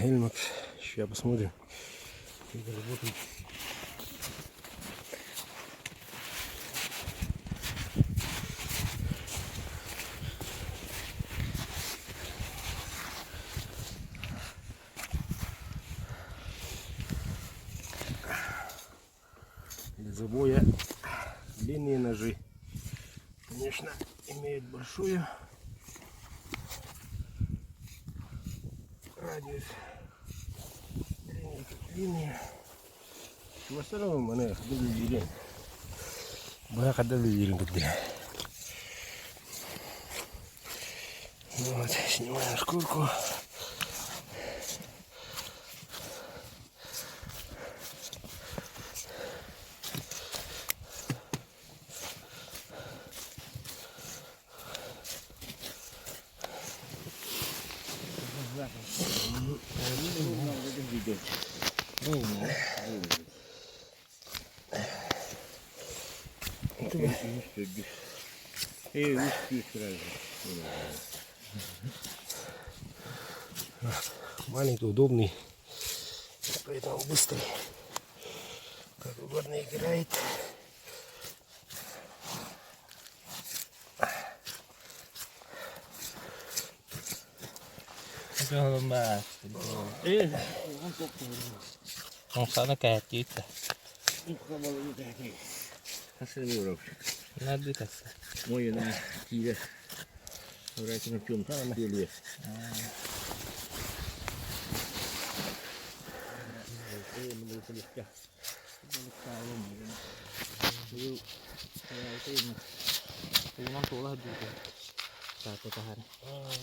Эльмакс. Сейчас посмотрим. Как работает. Для забоя длинные ножи, конечно, имеют большую радиус. Длинные, длинные. Чугастар маны хадалыырын. Быһа хадалыырын кытта. Вот, снимаем шкурку. Маленький, удобный, поэтому быстрый. Как угодно играет. Оҥсаана кэһэттиит да. Наадыы тахса.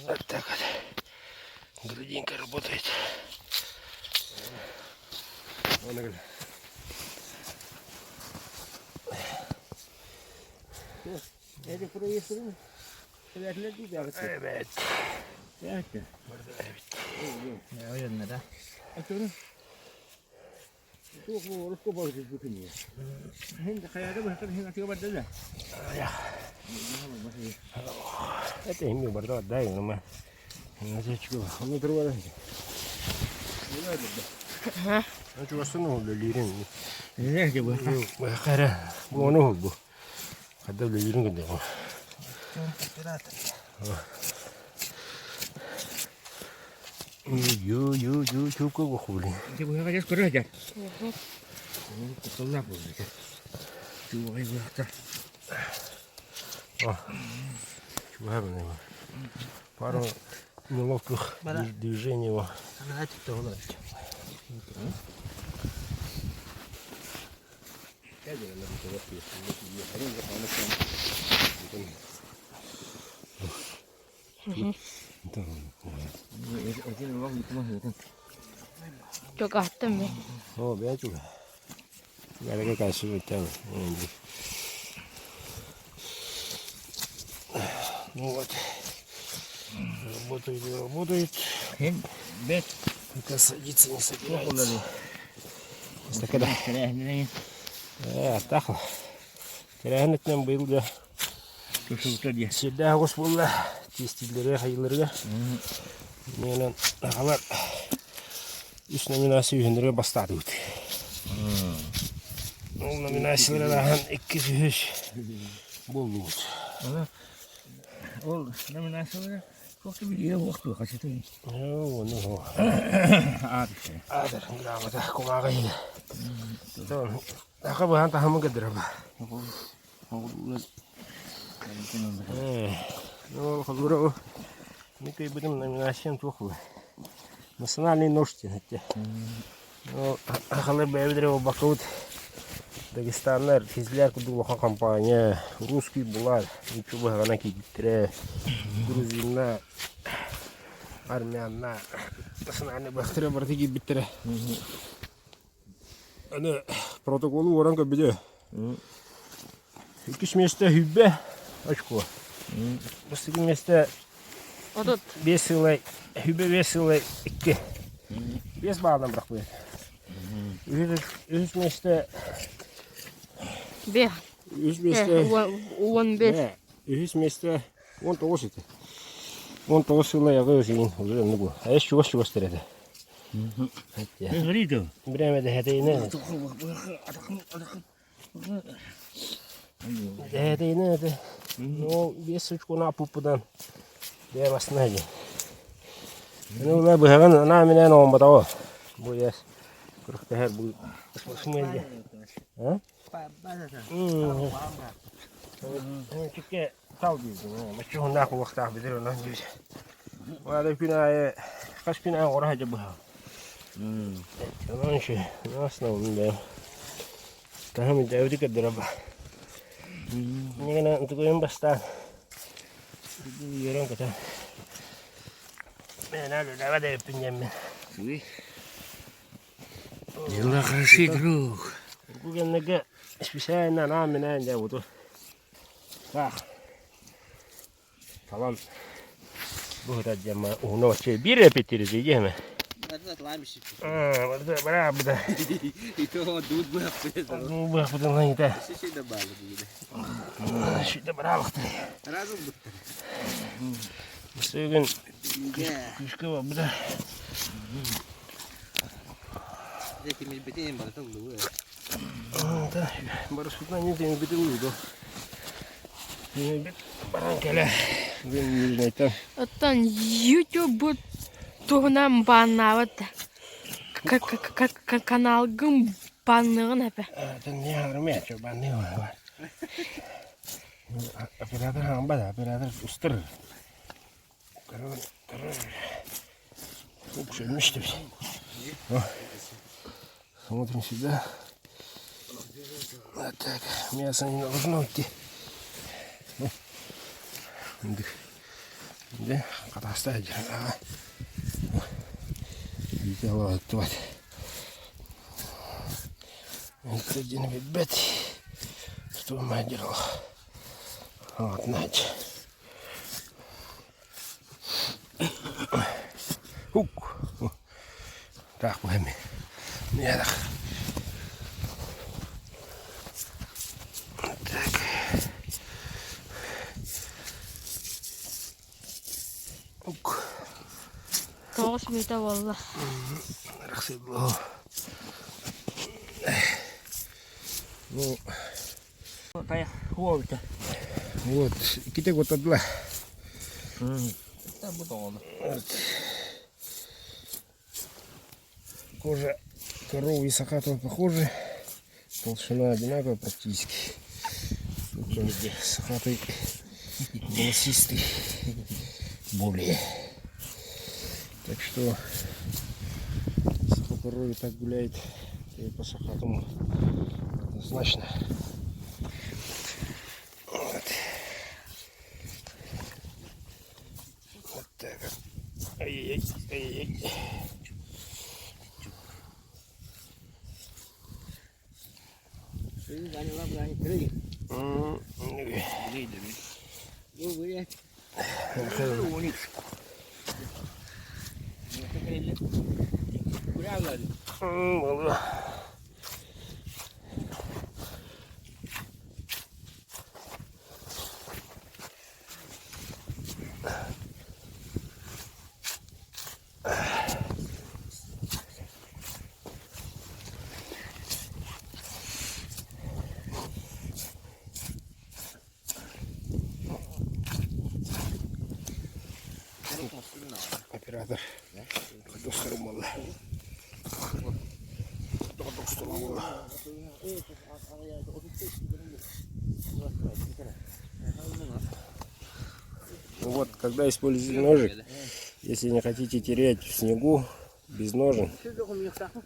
Вот так вот. Грудинка работает. Вон говорит. Evet. Это ими барда дай нама. Пару неловких движений его. Чугаһтым О, бэйэ Бэйэ кайсыбыттан. Ну вот. Работает, работает. Пока садиться не собирается. Когда? Э, тахла. Тэрээһин быйыл да сирдээх оҕус буолла. Тиэстииллэргэ, хайыыларга. Менен аҕалар үс номинация үһүннэргэ бастаатыбыт. Ол номинациялар ааһан иккис үһүс буоллубут. Ол номинациялара туох да билиэ уохтуу хачытын. Ону Аадыр грамота кумааҕы иһэ. Аха быһан таһымы кэдирэбэ. Ол холура ми кыйбытым номинациям туох була. Национальный нож диэн этте. Ахалар бэйэбит эрэ буолбаккабыт Дагестаннар, Кизляр курдук улахан компания, русский булар, ничего быһаҕынан киирбиттэрэ, грузиннар, армяннар, национальный быһахтара барыта киирбиттэрэ. Аны протоколу уоран көрбүтэ. Иккис миэстэ сүүрбэ очко. Бастакы миэстэ 30. биэс сылай, сүүрбэ биэс сылай икки. Биэс баалынан бырахпыт. Үһүс, үһүс миэстэ Бе. үһүс миэстэ 15. Э, үһүс миэстэ 19 ити. 19 сылай аҕыс иин уже оннук. Эс чугас чугас этэ. Бириэмэ дэһэтиинэ. Дэһэтиинэ этэ. Ну, биэс очкону аппыппытан бэйэм астына дии. Ну, быһаҕын анаан минээн оҥорботоҕо. Бу иэс күрэхтэһэр бу спортсмен диye. А? Чикке тал диирдим. Баччуһуннаах буолуохтаах билэр онон диир. Баада күн аайы хас күн аайы оҥоро сылдьар быһаҕын. Онон үчүгэй. Основном бэйэм. Таһым илдьээбити көрдөрөр ба. Инньэ гынан бастаан үөрэн көтөн Мээнэ үлэлээбэт эбиппин диэммин. Дела хороши, друг. Бу кэнники специально анаан-минээн дьэ буту таах талан бу диэн уһуна вообще биир репетиции диэмэ. Барабыда. Быахпытын ите. Шүйде баралықты. Бүгүн күүскэ барбыта. Барыспытынан не тимирбити улуйду. Тимирбит баран кэлэ. Бүгүн Мирнэйтэн. Оттон YouTube туһунан бааннаабат да. Каналгын банныгын эпэ. Оператор хаамбат, оператор устар. Көрөр, көрөр. Укшелмишти. Смотрим сюда. Вот так. Мясо не должно идти. Де, хатаста Видела, Один билбэт. Тутума дьыл. Вот, знаете. Хук. Так, бу эми. Так. Так. Ук. Тоҕус мүнүүтэ буолла. Ну, вот, иккитэ куттадылар. Вот. Кожа коровы и сахатого похожи. Толщина одинаковая практически. Тут он сахатый волосистый более. Так что по корове так гуляет, и по сахатому однозначно. Вот. Вот так вот. Ай-яй-яй, ай-яй-яй. М, Оператор. Достарым буолла. Ну вот, когда используете ножик, если не хотите терять в снегу без ножен,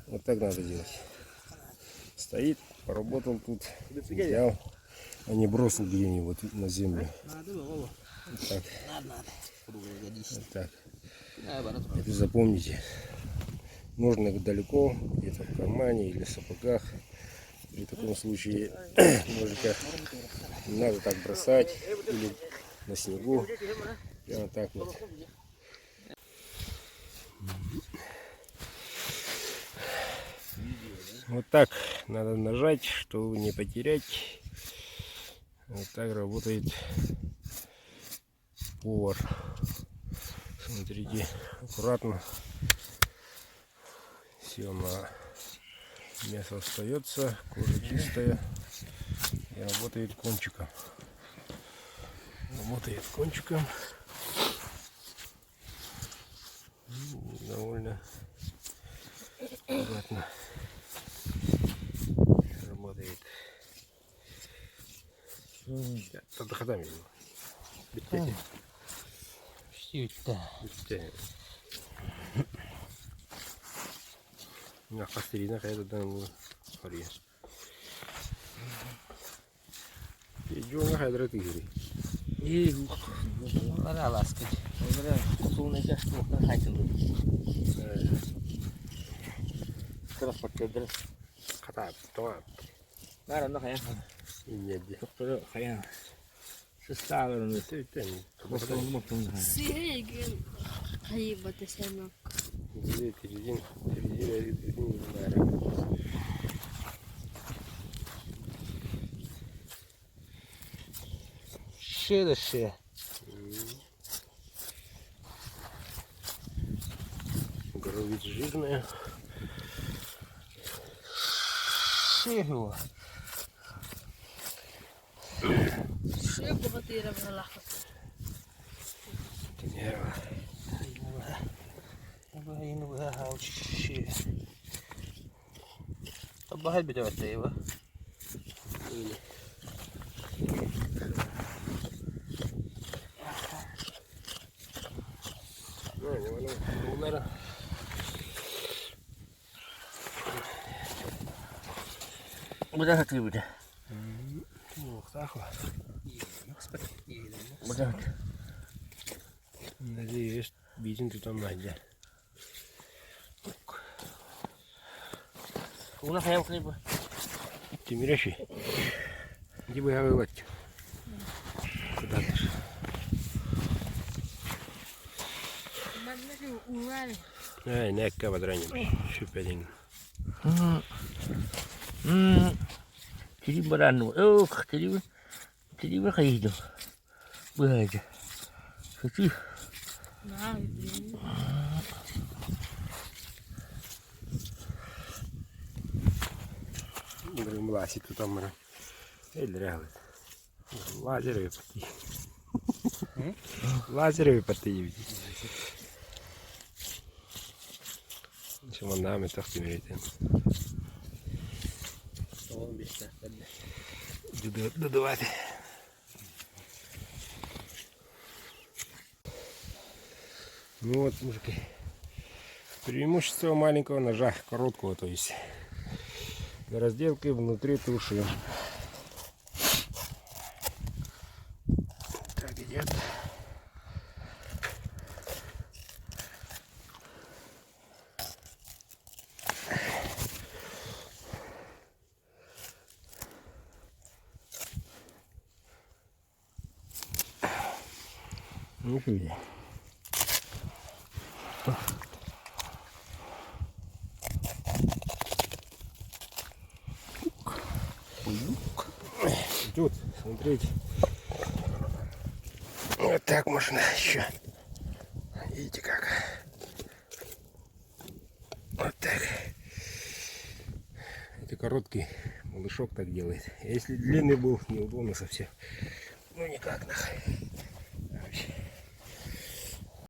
вот так надо делать. Стоит, поработал тут, взял, а не бросил где-нибудь на землю. Вот так. Вот так. Это запомните. Ножны далеко, где-то в кармане или в сапогах. При таком случае ножика не надо так бросать или на снегу. Прямо так вот. Вот так надо нажать, чтобы не потерять. Вот так работает повар. Смотрите, аккуратно. Съема мясо остается, кожа чистая и работает кончиком. Работает кончиком. Довольно аккуратно работает. Тадахатам Бүттэ. Бүттэ. Бүттэ. Хас тириинэ хайа да харыйа. Дьуоҥа хайдара тыыһырый. Олар аласкы. Олар кутулнайда туохтан хайтылыр. Транспортердер. Хатаап, тоҕаап. Бар онно хайан. Инньэдди. Тохтору хайан. Сыстааларын. Бүттэ. Сыһыгын хайыбата сэмок. Тиридин, тиридин, Ше да ше. Грудь жирная. Ше его. Ше бухатыра быһалаахпыт. Нервы. Ше. Табахай битэ его. Или. Ну, не Улара. Буда хаты буда. Сахва. Буда. Надеюсь, бизин тут там найдя. Уна хайа хлеба. Тимирящий. Где бы я вылать? Куда ты? Манна уҥаар. Ай, некка бадраним. Шүпедин. Тири барану. Ох, тири. Тири хайду. Быһа. Хати. Наа. Ласит тут там. Эль Лазеры пати. Лазеры пати. Шаманнами тахтимиритен. Додавати. Ну вот, мужики. Преимущество маленького ножа, короткого, то есть. Для разделки внутри туши. Так идет. Ну, фигня. Тут, смотрите. Вот так можно еще. Видите как. Вот так. Это короткий малышок так делает. Если длинный был, неудобно совсем. Ну никак нахуй.